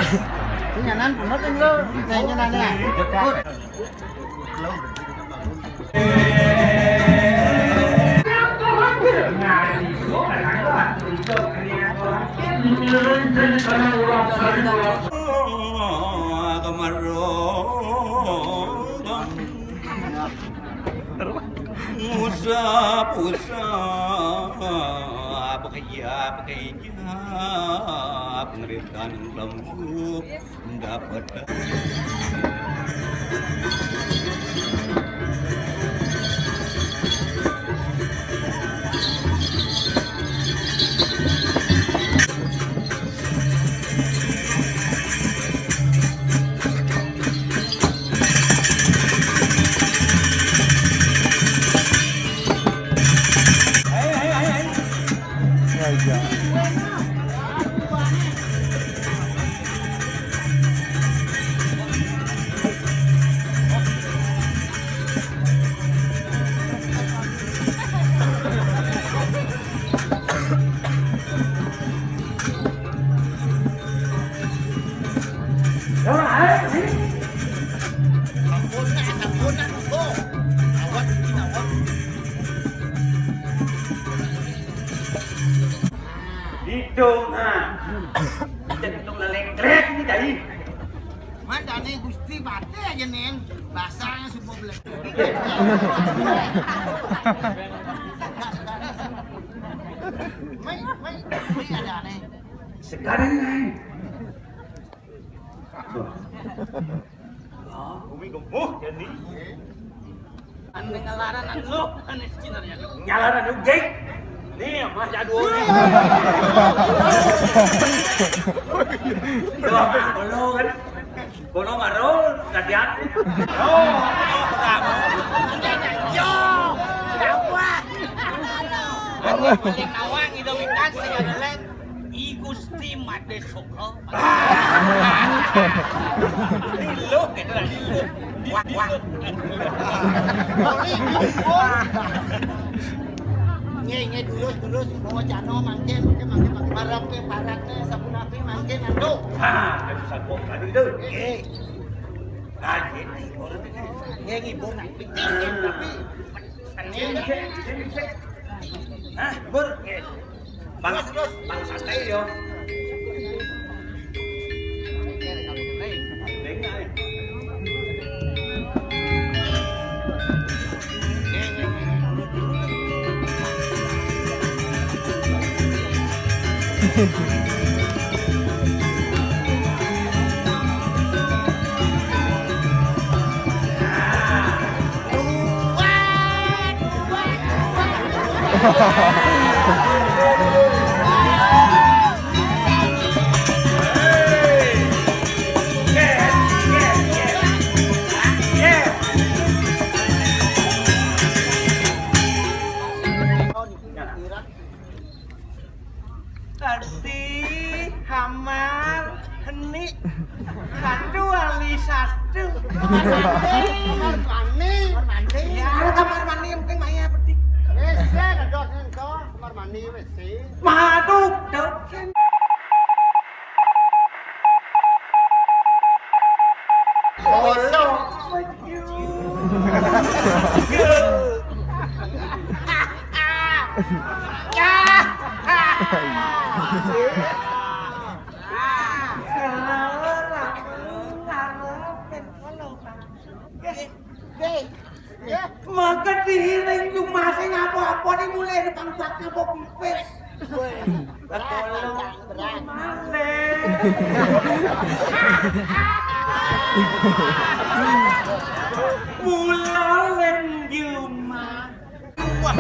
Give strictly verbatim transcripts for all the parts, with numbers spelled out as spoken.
Sing nyanan punut, ning, lo. Nah, nyanan, ya. Usap, usap, kaya, kaya, pengeritan lembut. Didong, ha. Didong lelengkrek ni tadi. Mantane Gusti Bate aja, Nen. Basang subuh belek. Mai, mai, mai ada, Nen. Sekarang, Nen. Bumi gemuh jadi. Anu ngalaran anu lo, anu sebenarnya. Ngalaran anu geng. Nih, Mas Jadul. Yo, Bang, lo kan. Kono maro, kadian. Yo, yo, yo, gawat. Balik nawang itu ikan saya. I Gusti Made Soka. Lilo, gitu lah, lilo. Wah, wah. Nge, nge, durus, durus. Bawa cano, mangke, mangke, mangke, mangke. Barat ke, barat ke, sapunapi, mangke, nando. Ah, itu sapu tadi itu. Eh. Nah, ini, ini. Nge, ngibur, nah. Penting, tapi. Ini, ini, ini. Hah, Bur? Bang, terus, terus. Bang santai yo. Tadi hamar heni satu wali satu. Kamar mandi. Kamar mandi. Ya, kamar mandi yang penting maya petik. Wis, ya, dos engko. Kamar mandi wis sih. Waduh, dok. Solo. Maka diiring cuma sing apa-apa ning mulai depan baknya kok pipis. Betul. Male. Mula len juma. Wah.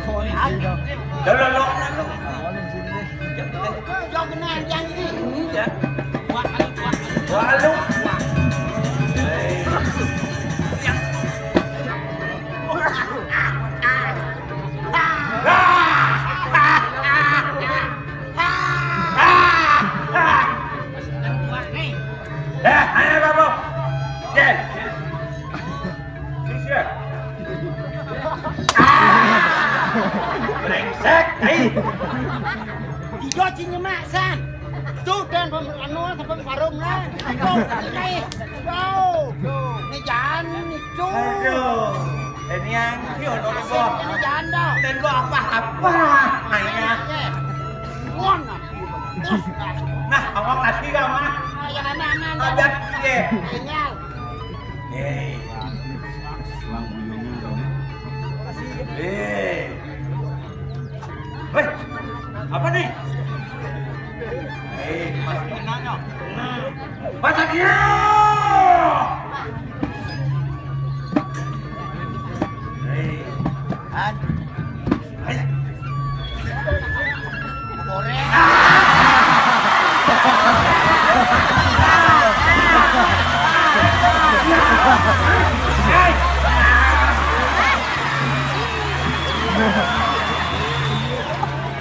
Lo, lo, lo, lo. Jauh benar, jangan ini. Iya. Wah, wah. Wah, lu. Eh, ayo, Bapak. Yes. Sisir. Ah! Brengsek, ai. Ijo cing nyemak, San. Tuh, dan pem-, anu, sampai harum lah. Tuh, ini. Tuh, tuh. Ini jangan, itu. Aduh. Ini yang, ini ono apa? Ini jangan dah. Dan kok apa-apa? Nanya. Mon. Terus, nah. Nah, ngomong lagi gak, Mas? Nah, yang aneh-aneh. Ada, iya. Tinggal. Eh. Eh. Weh, apa nih? Eh, Mas Minanyo. Baca dia. Eh. Kan. Eh. Goreng.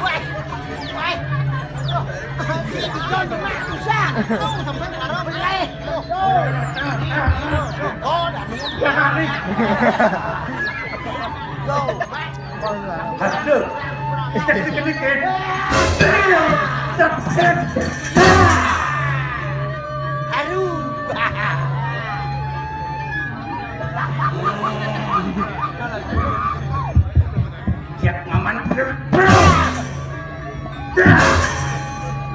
Woi, woi. Loh, si Dijon cuma usah. Tuh, sampai taruh beli. Tuh. Oh, dah nih. Tuh, Pak. Aduh. Dikit-dikit. Aduh. Siap ngaman.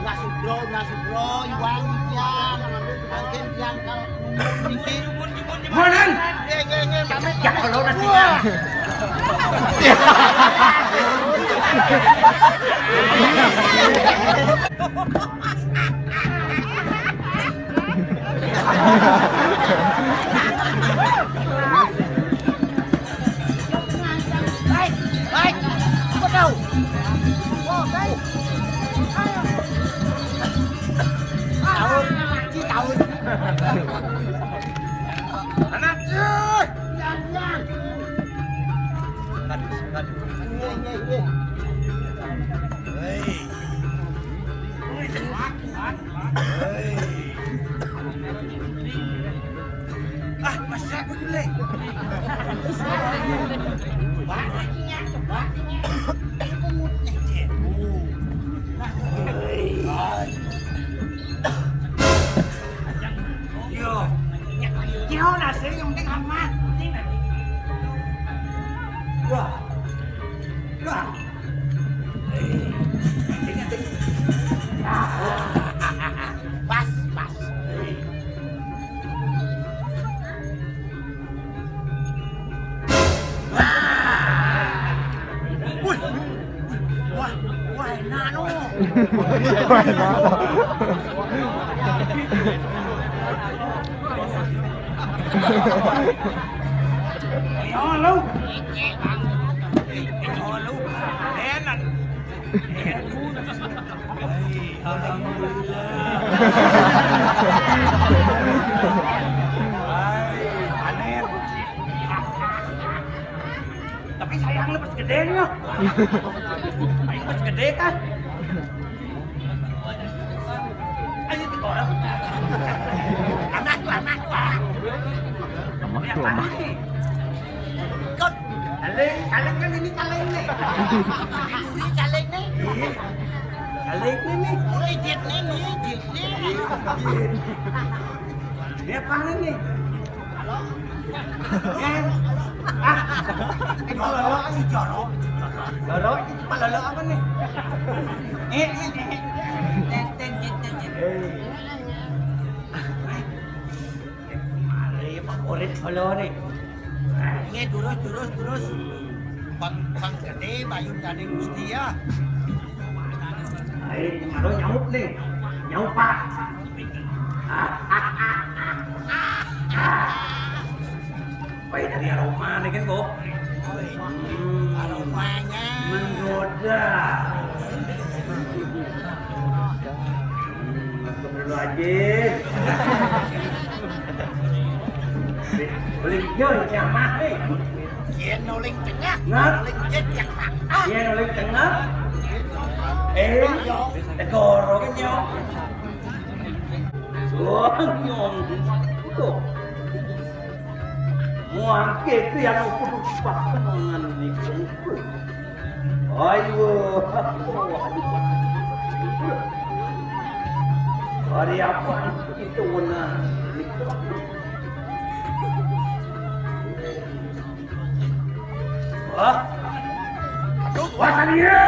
Nah, Sugro, nah, Sugro, Iwan, Ijang, mangkin Ijang, kalau Manan? Nggih, nggih, nggih, pamit. Ya, kalau nanti. Wah. Hai, hai, kau tahu? Oh, hai. Ayo. Tahun, tahun. Anak, eh. Iya, iya. Tadi, tadi. Iya, iya, iya. Hei. Hei. Ah, masih aku dulu. Hei. Yo. Yo, nasi yang penting aman. Wah. Wah. Pas, pas. Wih, wih, wah, wah, enak no. Ya, lu. Ya, lu. Enak. Hai, alhamdulillah. Hai, Aner. Tapi sayang lu pas gedé nih, yo. Aing pas gedé kan. Ayo, tuh orang. Anak tuh, anak tuh. Anak tuh, anak. Ikut. Kaleng, kaleng kan ini kaleng nih. Ini kaleng nih. Iya. Kaleng nih, nih. Ijit nih, nih, ijit nih. Dia apa nih? Eh, ah, eh, kalau lo aja jorok. Jorok, itu kepala lo apa nih? Eh, eh, eh. Ten, ten, ten, ten, ten. Eh. Mari, favorit lo nih. Iya, terus, terus, terus. Bang, bang gedé, Bayu tadi Gusti ya. Ayo, kemarin nyaut nih. Nyaut, Pak. Baik dari aroma nih kan, kok. Hmm. Aromanya. Menggoda. Hmm, astagfirullahaladzim. Beli jauh nyamah nih. Yen uling tengah, nah. Uling jejak mata. Yen uling tengah. Eh, yo. Tegoro ki, yo. Wah, nyong. Tuh. Muang kete yang kudu pakengan nih. Ayo. Ari apa itu warna? Wah, wah, dia.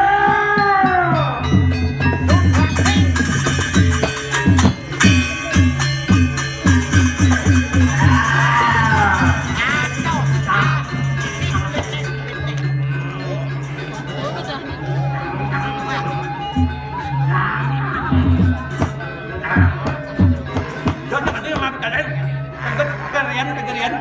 Kagarian, kagarian.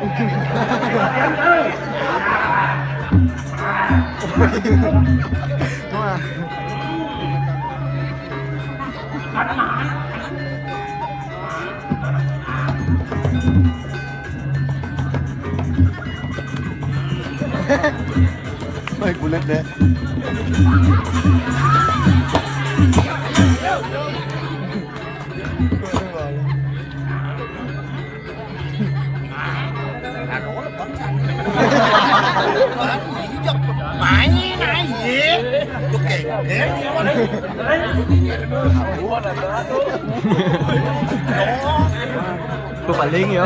Ay, kulit deh. Main aja. Tuh kayak Tuh paling ya.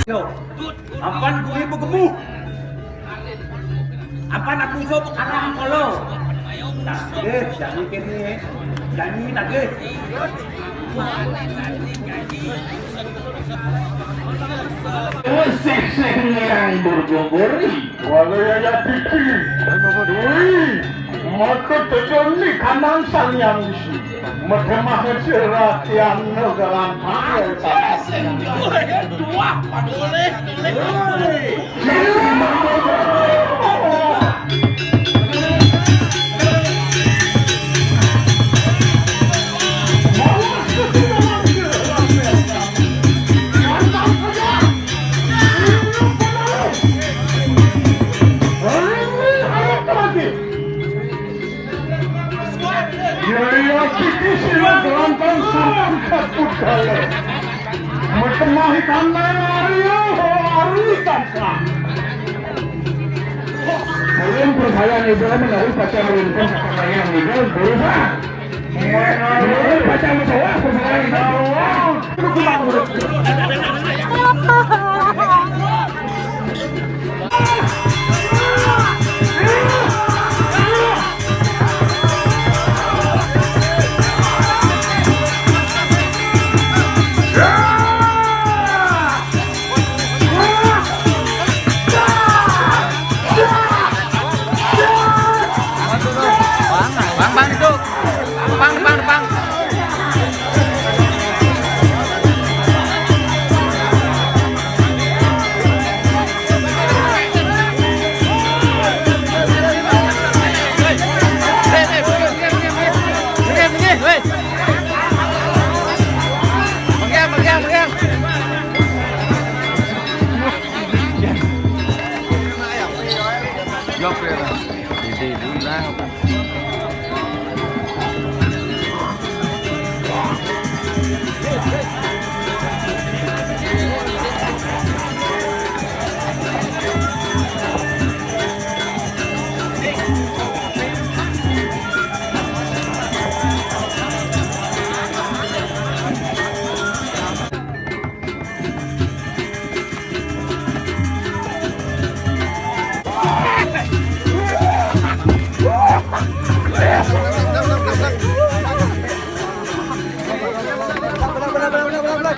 Yo, apan gue begemu. Apan aku iso bekarang kolo. Tagih, janji kene. Janji tagih. Sing-sing yang bergogori. Wala ya piki. Wih, maka terjadi kanan sang yang isi. Maka maka cerah yang negara. Wah, boleh, boleh. Yaya kiki sila gelantang sangkut kale. Metemahi kandang ari, ari tangkang. Kalian percaya nih, belum menaruh pacar rinten kata kalian nih, belum berusaha. Belum pacar mencoba, percaya nih. Bang, bang, itu. Pang, pang, pang.